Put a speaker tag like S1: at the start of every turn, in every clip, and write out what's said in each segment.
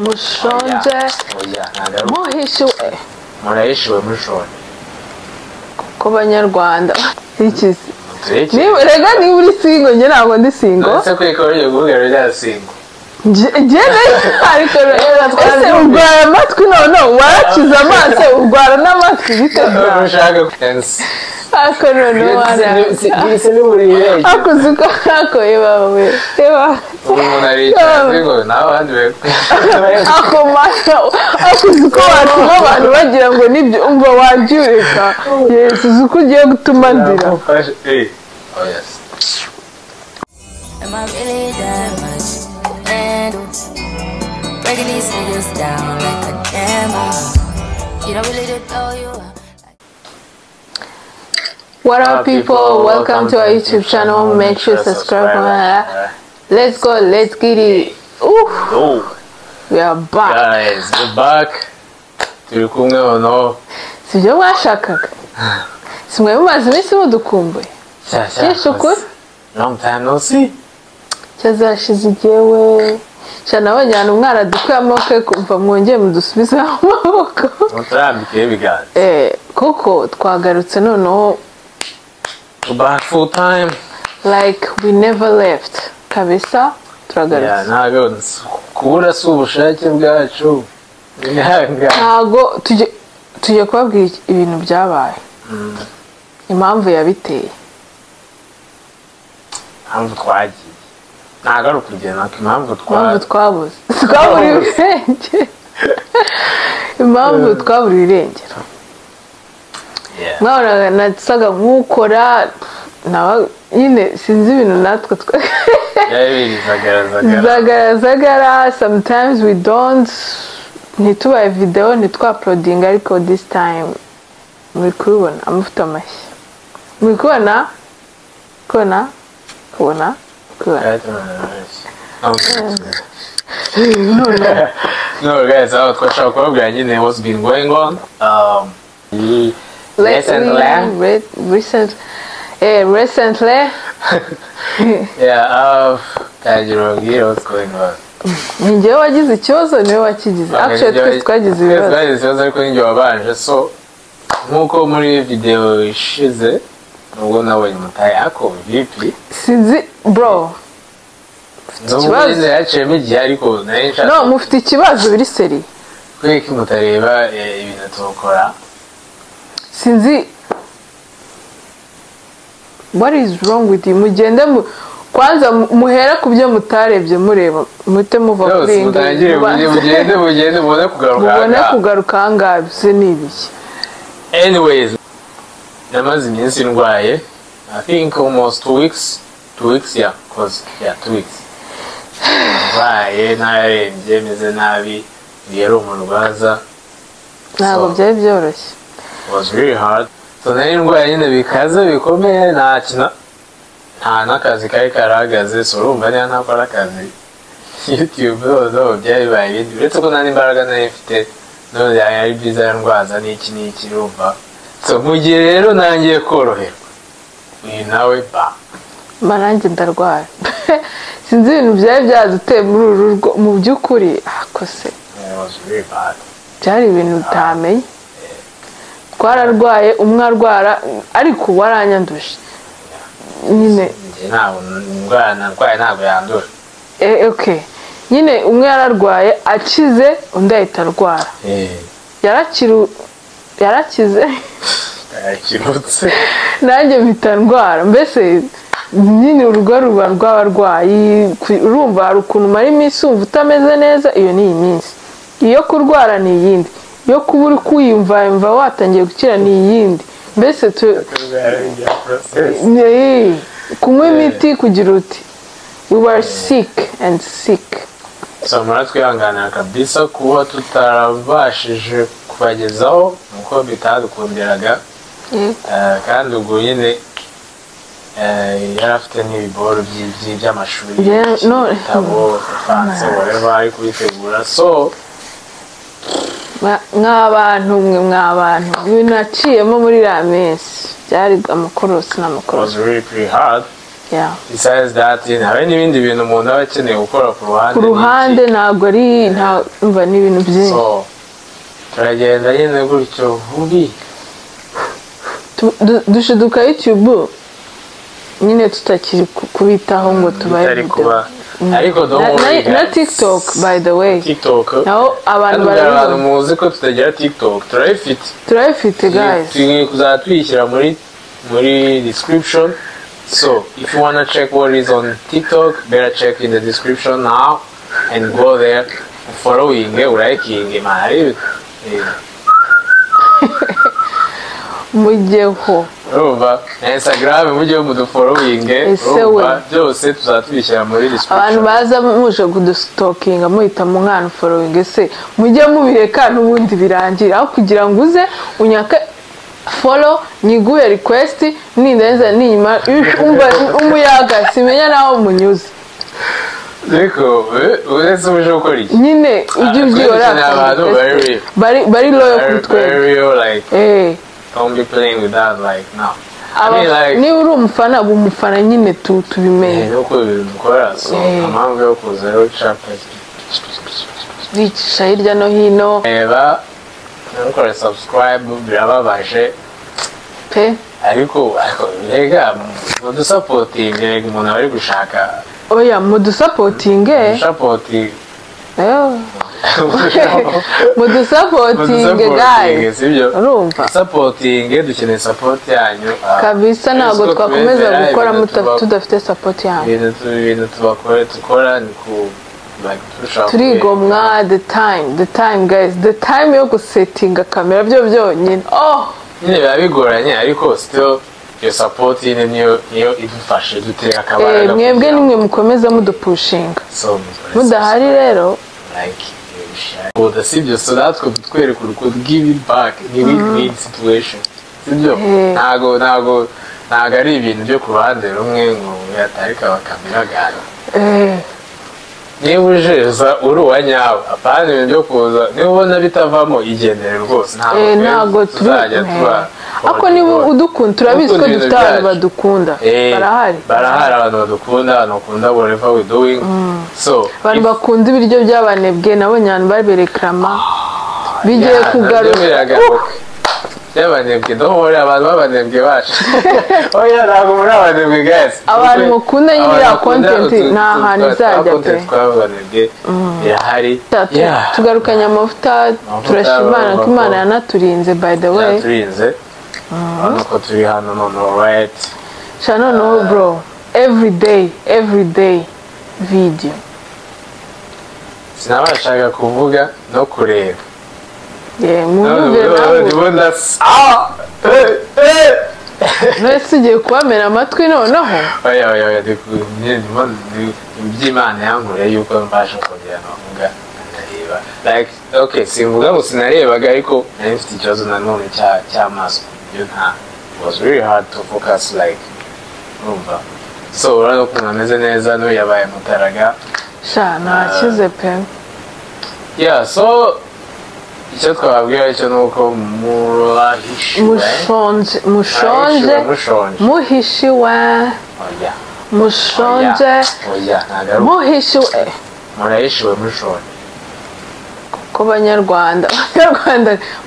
S1: Mushonje.
S2: Oya, ntabwo ari uko.
S1: Muhishiwe.
S2: Murahishiwe mushonje.
S1: Ku banyarwanda ikizi.
S2: Tureke.
S1: Niba rega, niba uri single, njye ntabwo ndi single.
S2: Uretse ko ikomeje kuvuga rya single.
S1: Njye ariko ese urwara amatwi? None warakize amaso, urwara n'amatwi, bite byawe?
S2: Ushaka
S1: Ariko noneho
S2: bise n'uburire.
S1: Ariko uzi ko ako yebawe eba.
S2: Umuntu aricara single naho abandi bari
S1: Ako mana, ariko uzi ko watuma abantu bagira ngo nibyo? Umva, wabyureka. Yesu, uzi ko ugiye gutuma ndira.
S2: Nagufashe. Oh yes.
S3: Am I really that much to handle? Breaking these niggas down like a camel. You don't really know you.
S1: What up, people? Welcome to our YouTube channel. Make sure to subscribe. Let's go, let's get it. Ooh,
S2: Oh,
S1: we are back.
S2: Guys, we're back. Turi kumwe noneho.
S1: Sibyo mwashakaga? Si mwe mumaze iminsi mudukumbuye? Cyesha ukuri.
S2: Long time no see.
S1: Cyazashize igihe we. Sha, nabonye ahantu mwaradukuye amaboko, kumva mwongeye mudusubizeho amaboko.
S2: Mutarambikeho ibiganza.
S1: Kuko twagarutse noneho.
S2: We're back full time.
S1: Like we never left. Kabisa, turagarutse.
S2: Ntabwo kubura si ubushake bwacu. Ihangane.
S1: Ntabwo tujye kubabwira ibintu byabaye, impamvu yabiteye.
S2: Impamvu twagiye ntabwo ari ukugenda, impamvu
S1: Impamvu twabuze, twaburiwe irengero, impamvu twaburiwe irengero. Mwabonaga nasaga nk'ukora nawe nyine, sinzi ibintu natwe
S2: Byari biri zagara zagara.
S1: Zagara zagara. Sometimes we don't, ntitubaye video, ntitwauploadinga, ariko this time muri kubibona amavuta mashya, muri kubona kubona kubona.
S2: No guys, aho twashaka kubabwira nyine what's been going on recently.
S1: Recently.
S2: Yeah, tangira ubabwire what's going on.
S1: Ni njyewe wagize ikibazo, niwe wakigize. Actually, twese twagize
S2: Twese
S1: ibibazo.
S2: Twagize ikibazo, ariko ninjye wabanje. So nk'uko muri video ishize nubwo nabonye mutaye, ako vipi?
S1: Sinzi, bro.
S2: Nubwo
S1: Ikibazo.
S2: nyine yaciyemo igihe, ariko nari nshaka
S1: No, mufite ikibazo biri sérieux.
S2: Kubera ko mutareba ibintu tukora.
S1: Sinzi what is wrong with you. Mugende kwanza muhere ku byo mutarebye, mureba muhite muva kuri
S2: Byose
S1: iyi ngiyi.
S2: mutangire mugende mugende mubone kugaruka
S1: Mubone
S2: ahangaha.
S1: kugaruka ahangaha. Ibyo ni ibiki?
S2: Anyways, namaze iminsi ndwaye, I think almost 2 weeks, 2 weeks, yeah, 'cause yeah, 2 weeks ndwaye, nararembye, meze nabi, yari umurwaza.
S1: Ntabwo byari byoroshye.
S2: It was really hard. So nari ndwaye nyine bikaze bikomeye, nta kintu, nta n'akazi kari karahagaze. So urumva niba ntakora akazi YouTube, noneho byari bibaye ibindi, uretse ko nta n'imbaraga nari mfite. None yari byiza ndwaza n'iki n'iki, urumva. So mu gihe rero ntangiye koroherwa, uyu nawe ba
S1: Mba nanjye ndarwaye. Sinzi ibintu byari byaduteye muri uru rugo mu by'ukuri, akose.
S2: It was really bad.
S1: Byari ibintu utamenya. Twararwaye, umwe arwara, ariko waranyanduje nyine.
S2: Njye ntabwo indwara narwaye ntabwo yandura.
S1: Okay, nyine umwe yararwaye, akize, undi ahita arwara. Yarakize.
S2: Yakirutse.
S1: Nanjye mpita ndwara. Mbese nyine urugo ruba rw'abarwayi. Urumva hari ukuntu umara iminsi wumva utameze neza, iyo ni iyi minsi. Iyo kurwara ni iyindi, iyo kuba uri kwiyumva yumva watangiye gukira ni iyindi. Mbese kunywa imiti kugira uti we were sick and sick.
S2: So muratwihanganira kabisa kuba tutarabashije kubagezaho nkuko bitadukundiraga. Kandi ubwo nyine yari afite n'ibiboro by'amashuri,
S1: Yeah, no.
S2: ibitabo, fanse, whatever, ari kubitegura, so
S1: Mw'abantu mwe, mw'abantu, ibintu naciyemo muri iriya minsi byari amakorosi
S2: it
S1: n'amakorosi.
S2: Was really pretty hard.
S1: Yeah.
S2: Besides that, hari n'ibindi bintu umuntu aba akeneye gukora ku ruhande.
S1: Ku ruhande ntabwo ari nta, umva, ni ibintu byinshi.
S2: So turagenda nyine gutyo vubi.
S1: Dushiduka YouTube nyine tutakiri kubitaho ngo tubahe
S2: Bitari
S1: video.
S2: kuba, ariko don't worry,
S1: Na
S2: guys.
S1: TikTok, by the way,
S2: TikTok
S1: naho abantu
S2: Hano hari abantu
S1: barabibona.
S2: Muzi ko tutagira TikTok, turayifite.
S1: Turabifite, guys.
S2: Tugiye kuzajya tuyishyira muri description. So if you wanna check what is on TikTok, better check in the description now and go there, following, urayikinge, man.
S1: Mujyeho.
S2: Urumva, na Instagram mujye mudufollowinge.
S1: Ese we.
S2: Urumva, byose tuzajya tubishyira muri
S1: Abantu
S2: description.
S1: baza muje kudustalkinga, muhita mu mwana following, ese mujye mubireka n'ubundi birangira, aho kugira ngo uze unyake follow, nyiguhe request, nindenza ninyuma umva umuyaga, simenya naho munyuze.
S2: Ariko uretse uje gukora iki?
S1: Nyine ujye
S2: Ah,
S1: ubyihora.
S2: twese ni abantu bari real.
S1: Bari loyal kuri
S2: Very,
S1: twebwe.
S2: very real, like, don't be playing with that, like, no. I mean, like,
S1: Niba uri umufana, uba umufana nyine, tubimenye.
S2: Nuko ibintu dukora, so impamvu yo kuza rero ucapa
S1: Bicisha hirya no hino.
S2: Reba, ntukore subscribe, birababaje.
S1: Pe.
S2: Ariko rega mudusupportinge, rega umuntu aba ari gushaka.
S1: Oya, mudusupportinge.
S2: Supporting.
S1: Mudusupportinge, guys.
S2: Sibyo?
S1: Urumva?
S2: Supporting, dukeneye support yanyu.
S1: Kabisa, ntabwo
S2: Ariko
S1: twakomeza
S2: twemera
S1: gukora
S2: ibintu
S1: tudafite support yanyu.
S2: Ibintu tubakore, dukora ni ku, like, turushaho
S1: Turigomwa the time, guys, the time yo gusettinga kamera byo byonyine, oh.
S2: Nyine biba bigoranye, ariko still iyo support nyine niyo idufashe dutera akabaraga.
S1: Mwebwe
S2: kugira ngo-
S1: nimwe mukomeza mudupushinga.
S2: So mukore
S1: Mudahari rero.
S2: Like, share. Kuda, sibyo? So natwe kutwereka urukundo, give it back, ni win-win situation, sibyo? Ntago ari ibintu byo ku ruhande rumwe ngo yatarika bakamera. Niba ujeza uri uwa nyawe, apana ibintu byo kuza, niba ubona bitavamo, igendere rwose. Ntabwo
S1: Ntabwo turi
S2: tuzajya tuba
S1: ariko niba udukunda, turabizi ko
S2: Dukunda
S1: dufite
S2: ibintu
S1: abantu
S2: byacu.
S1: badukunda. Barahari.
S2: Barahari abantu badukunda, abantu bakunda whatever we doing, so
S1: Abantu bakunda ibiryo by'abanebwe, nabonye abantu babireklama, bigiye
S2: Yeah, nabyo
S1: kugaruka.
S2: biragaruka by'abanebwe. Don't worry, abantu b'abanebwe bacu, oya, ntabwo muri abanebwe, guys.
S1: Abantu mukunda nyine iriya
S2: Abantu bakunda
S1: content, nta hantu izajya pe.
S2: Content tw'abanebwe irahari. Yeah.
S1: Tugarukanye amavuta.
S2: Amavuta,
S1: Turashima Imana ko
S2: urumva
S1: Imana
S2: ko-
S1: yanaturinze, by the way.
S2: Yaturinze, urabona ko turi hano noneho, right?
S1: Sha, noneho bro, every day, every day video.
S2: Sinabashaga kuvuga no kureba.
S1: Yeah, mwumve nawe.
S2: Ndimo ndasa, ah, eh, eh.
S1: None ugiye kubamena amatwi noneho?
S2: Oya, oya, oya, nyine ndimo iby'Imana yankoreye yuko mbasha kongera nkavuga, nkareba. Like, okay, simvuga ngo sinarebaga, ariko nari mfite ikibazo nanone cy'amaso ku buryo nta, it was really hard to focus, like, urumva. So urabona ko umuntu ameze neza, n'uyu yabaye mutaraga.
S1: Sha, ntakize pe.
S2: Yeah, so icyo twababwira cyo ni uko murahishiwe.
S1: Mushonje, mushonje.
S2: Murahishiwe, mushonje.
S1: Muhishiwe.
S2: Oya.
S1: Mushonje.
S2: Oya, ntabwo ari uko.
S1: Muhishiwe.
S2: Murahishiwe mushonje.
S1: Ko Banyarwanda,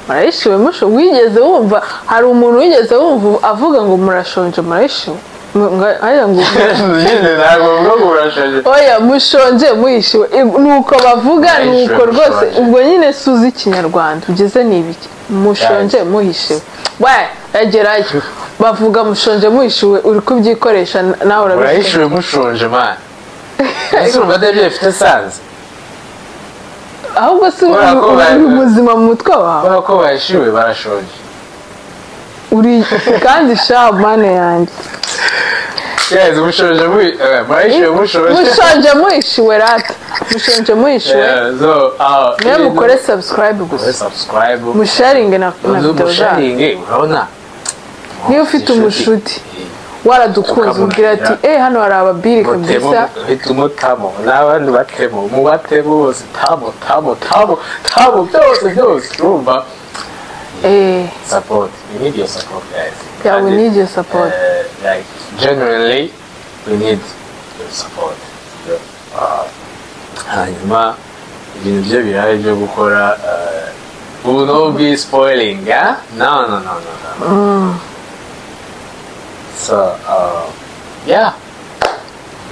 S1: murahishiwe mushonje, wigeze wumva hari umuntu wigeze wumva avuga ngo murashonje murahishiwe? Hariya ngo
S2: Nyine ntabwo bavuga ngo murashonje.
S1: Oya, mushonje muhishiwe. Nuko bavuga.
S2: Murahishiwe,
S1: Nuko rwose.
S2: mushonje.
S1: Ubwo nyine suzi Ikinyarwanda ugeze ni ibiki? Mushonje muhishiwe, we egerayo, bavuga mushonje muhishiwe, uri kubyikoresha nawe urabifite.
S2: Murahishiwe mushonje, man. Ese urumva atari byo bifite sense?
S1: Ahubwo si
S2: Kubera ko
S1: uri muzima mu mutwe wawe?
S2: Kubera ko bahishiwe, barashonje.
S1: Uri kandi sha, mane yanjye.
S2: Guys, mushonje murahishiwe mushonje.
S1: Mushonje muhishiwe rata, mushonje muhishiwe.
S2: Yeah, so
S1: Mwe mukore subscribe
S2: mukore
S1: gusa.
S2: Subscribe.
S1: Musharinge na video zanyu.
S2: Musharinge, urabona.
S1: Niba ufite umushuti waradukunze, ubwira ati: "Eh, hano hari ababiri kabisa."
S2: Uhita umutamo n'abandi batemo, mubatemo bose, tamo tamo tamo tamo, byose byose, urumva. Support, we need your support, guys.
S1: Yeah, we
S2: And
S1: need your support.
S2: Like, genuinely We need your support. Hanyuma ibintu byo birahari byo gukora, we will not be spoiling, yeah? No, no, no, no, no. So, yeah,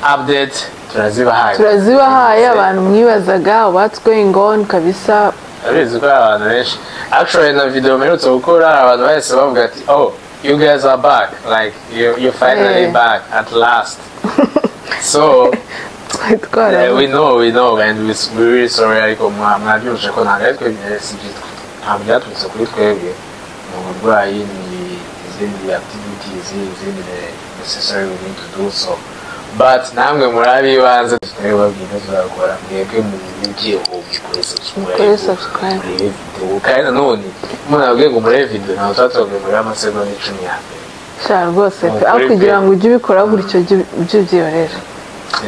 S2: update turazibahaye.
S1: Turazibahaye. Abantu mwibazaga what's going on kabisa.
S2: Urabizi ko hari abantu benshi, actually na video mperutse gukora, hari abantu bahise bavuga ati: "Oh, you guys are back, like you finally back at last." So
S1: Twari twarabuze.
S2: We know and we really sorry, ariko mwabyumvise ko ntabwo ari twebwe, si ntabwo byaturutse kuri twebwe, ni uburwayi, ni izindi activities, izindi necessary we need to do. So, but namwe muri ab'ibanze, tutari babwira tuzakora, mwebwe mubyihuye kuri subscribe.
S1: Kuri subscribe.
S2: Murebe video. Kandi nanone umuntu ababwiye ngo murebe video, ntabwo tuba tubabwiye murebe amasegonda 10 ya mbere.
S1: Sha rwose pe,
S2: Ni
S1: aho
S2: ukuri
S1: kugira
S2: pe.
S1: ngo ujye ubikora gutyo, ujye ubyihorera.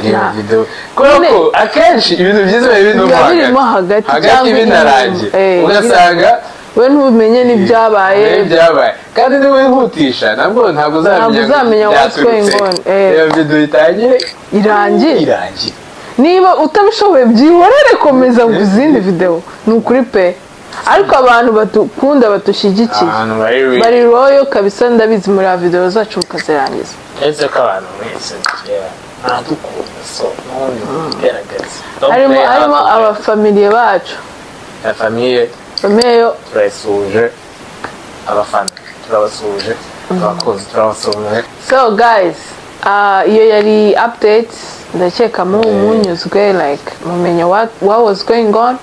S2: Reba video, kubera
S1: Nyine-
S2: ko akenshi ibintu byiza biba birimo
S1: Biba birimo hagati
S2: hagati
S1: cyangwa
S2: binarangiye, ugasanga
S1: we ntumenye n'ibyabaye.
S2: N'ibyabaye. Kandi niwihutisha nabwo ntabwo uzamenya
S1: Ntabwo
S2: ngo
S1: uzamenya what's
S2: byaturutse.
S1: going on.
S2: Reba video itangire
S1: Irangire.
S2: Irangire.
S1: Niba utabishoboye byihorere, komeza ngo izindi video. Ni ukuri pe, ariko abantu badukunda, badushyigikiye,
S2: Ahantu bari real.
S1: Bari loyal kabisa, ndabizi muri video zacu mukazirangiza.
S2: Uretse ko abantu mwese ntaradukunda, so n'ubundi bigaragaza.
S1: Harimo abafamiliye bacu.
S2: Famille.
S1: Famille yo.
S2: Turayisuhuje, abafana turabasuhuje, abakunzi turabasuhuje.
S1: So guys, iyo yari update, ndakeka mu munyuzwe, like mumenye what was going on.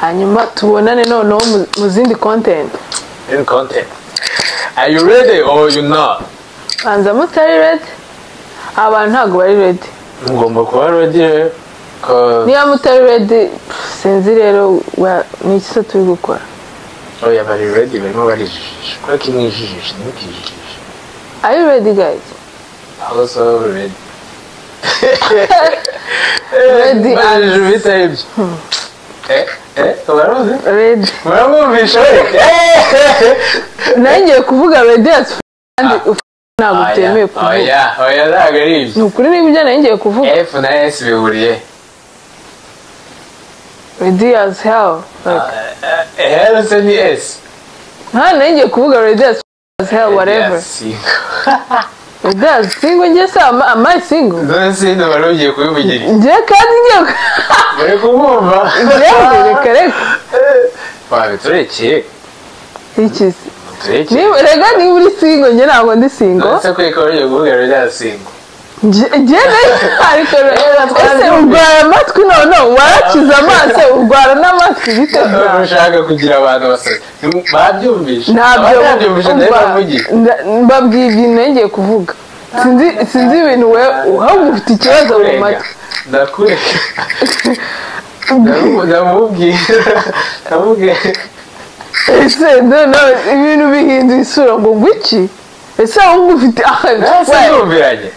S1: Hanyuma tubonane noneho mu zindi content.
S2: In content, are you ready or you not?
S1: Banza mutari ready, abantu ntabwo bari ready.
S2: Mugomba kuba ready rero 'cause
S1: Niba mutari ready, pff, sinzi rero ni iki se turi gukora?
S2: Oya, bari ready, barimo barijijisha. Kubera ko imwijijisha, ntimukijijishe.
S1: Are you ready, guys?
S2: Also ready.
S1: Ready.
S2: Bajije bitari byo. Eh, uraruzi?
S1: Ready.
S2: Muramwumvisha we?
S1: Nanjye kuvuga ready as kandi ntabwo byemewe kuvuga.
S2: Oya, oya, ntabwo ari ibyo.
S1: Ni ukuri, niba ibyo nari ngiye kuvuga.
S2: F na S bihuriye?
S1: Ready as hell, like
S2: Hell se ni S?
S1: Nta, nari ngiye kuvuga ready as hell, whatever.
S2: Single.
S1: Ready as single. Njye se am I single?
S2: None se hino wari ugiye kubivugira iki?
S1: Njye kandi ngiye
S2: Bari kumwumva.
S1: Njyewe reka reka.
S2: Wabiturekeye.
S1: Iki se?
S2: Turekeye.
S1: Niba rega, niba uri single, njye ntabwo ndi single.
S2: None se ko ugiye kuvuga ready as single?
S1: Njye ariko ese urwara amatwi? None warakize amaso, urwara n'amatwi, bite byawe?
S2: Ushaka kugira abantu basa babyumvishe.
S1: Ntabyo.
S2: Abatabyumvishe
S1: Umva,
S2: ndabivugira.
S1: Mbabwiye ibintu ngiye kuvuga, sinzi ibintu we ahubwo ufite ikibazo mu matwi.
S2: Ndakureka, ndamubwira, ndamubwira.
S1: Ese none ibintu bihinduye isura ngo ngwiki? Ese ahubwo ufite
S2: Ese ndumviranye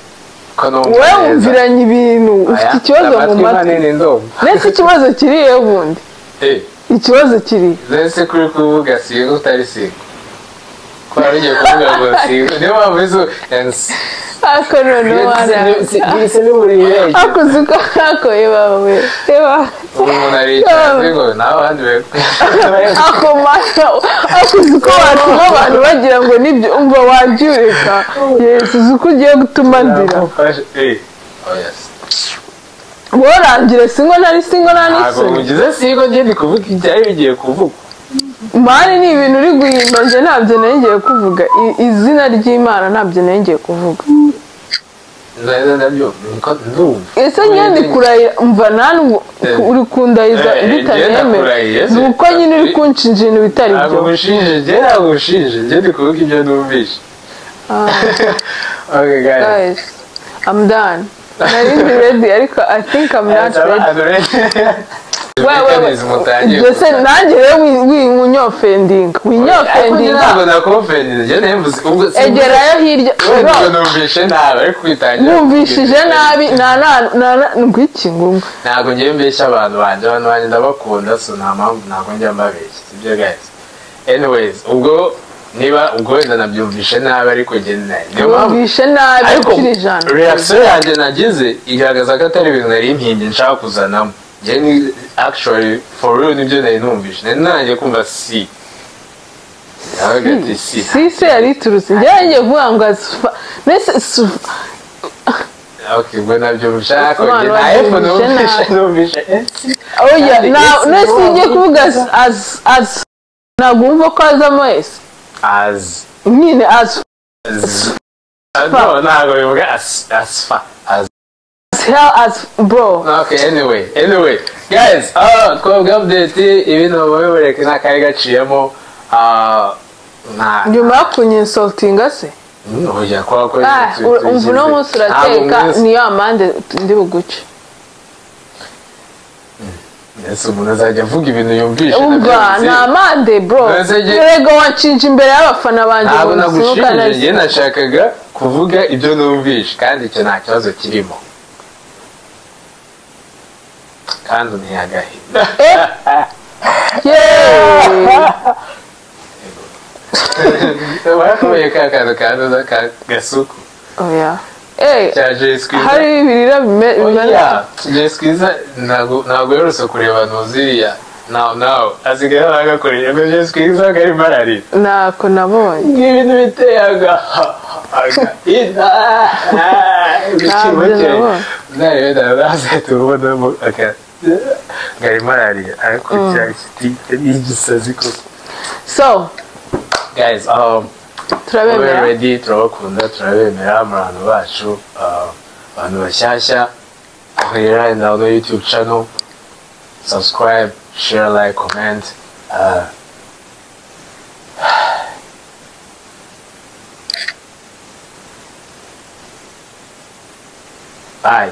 S2: ko numva
S1: wowe
S2: neza.
S1: Wumviranye ibintu, ufite
S2: Aya,
S1: ikibazo mu
S2: amatwi
S1: matwi.
S2: manini ndumva.
S1: Mbese ikibazo kirihe bundi?
S2: Eh,
S1: Ikibazo kiri
S2: ese kuri kuvuga single utari single, ko wari ugiye kuvuga ngo single, niyo mpamvu izo
S1: Ariko noneho
S2: bise bihuriye.
S1: Ariko uzi ko ako yebawe eba.
S2: Umuntu aricara single naho abandi bari
S1: Ako mana, ariko uzi ko watuma abantu bagira ngo nibyo? Umva, wabyureka yesu, uzi ko ugiye gutuma ndira.
S2: Ndamufashe. Eh, oya.
S1: Wowe rangira single, ntari single, nta
S2: Ntabwo
S1: n'isoni.
S2: mugize single, njye ndi kuvuga ibyari bigiye kuvugwa.
S1: Mani, ni ibintu uri guhimba, njye ntabyo nari ngiye kuvuga. Izina ry'Imana, ntabyo nari ngiye kuvuga.
S2: Neza, ndabyo niko ndumva.
S1: Ese njye ndi kurahira, mva, nta nubwo
S2: Eh.
S1: uri kundahiza
S2: Eh, njye
S1: bitanemewe.
S2: ndakurahiye,
S1: Ni uko nyine uri kunshinja ibintu bitari
S2: Ntabwo
S1: byo.
S2: ngushinje, njye ntabwo ngushinje, njye ndi kuvuga ibyo numvishe. Okay guys.
S1: Guys, I'm done. Nari ndi ready, ariko I think I'm not ready.
S2: Mechanism utangiye.
S1: Mbese nanjye rero winyoffendinga, winyoffendinga.
S2: Ntabwo nakuoffendinze, njye nemvuze ubwo
S1: Egerayo hirya.
S2: Wenda ubwo numvishe nabi, ariko kwitangira.
S1: Numvishije nabi, nta na nta na ngwiki ngo
S2: Ntabwo ngiye mbeshya abantu banjye, abantu banjye ndabakunda, so nta mpamvu, ntabwo njya mbabeshya, sibyo guys? Anyways, ubwo Niba ubwo wenda nabyumvishe nabi, ariko njye niyo mpamvu
S1: Wumvishe nabi
S2: ariko
S1: ukiri ijana.
S2: Reaction yanjye nagize igaragaza ko atari ibintu nari mpimbye nshaka kuzanamo. Njye ni actually, for real, nibyo nari numvishe, nari nanjye kumva C. Navuga ati C.
S1: Si se yari iturutse, njyewe ngiye kuvuga ngo mbese
S2: Okay, ubwo nabyumvishe, ariko
S1: Umwana
S2: njye nta F
S1: wabyumvishe
S2: numvishe.
S1: nabi.
S2: Numvishe S.
S1: Oya.
S2: Kandi
S1: Na
S2: S
S1: nese
S2: niwo
S1: ugiye kuvuga
S2: wavuga.
S1: as ntabwo wumva ko hazamo S.
S2: As
S1: Nyine as.
S2: Z. No, ntabwo bivuga as, as fa, as.
S1: Hell, as, bro.
S2: Okay, anyway, guys, twabwa update, ibintu babiboreka nta kari gaciyemo, nta
S1: Nyuma yo kunyinsultinga se?
S2: Oya, kwa ko
S1: Ah, umva, uno munsi urateka niyo amande ndi buguce.
S2: Ese umuntu azajya avuga ibintu yumvishe?
S1: Umva, ni amande, bro. Erega wanshinja imbere y'abafana banjye
S2: Ntabwo
S1: ngo nsimuka.
S2: nagushinje, njye nashakaga kuvuga ibyo numvishe, kandi icyo nta kibazo kirimo, kandi unteye agahinda.
S1: Yeee!
S2: Warakomeye ka kantu kantuza ka gasuku
S1: Oya. Eh,
S2: cya Jay Squeezer.
S1: Hari ibirira bimeze.
S2: Oya, Jay Squeezer ntabwo yorose kureba ntuziriya nawe nawe asigaye agakoreye ngo Jay Squeezer arimo ararira.
S1: Ntako nabonye.
S2: Nk'ibintu biteye agahinda.
S1: Ntabyo nabonye.
S2: Nawe azahita ubonamo arimo ararira, ariko cya kiti ni igisazi koko.
S1: So
S2: Guys,
S1: turabemera.
S2: We're ready, turabakunda, turabemera mu bantu bacu, abantu bashyashya aho na no YouTube channel, subscribe, share, like, comment. Bye.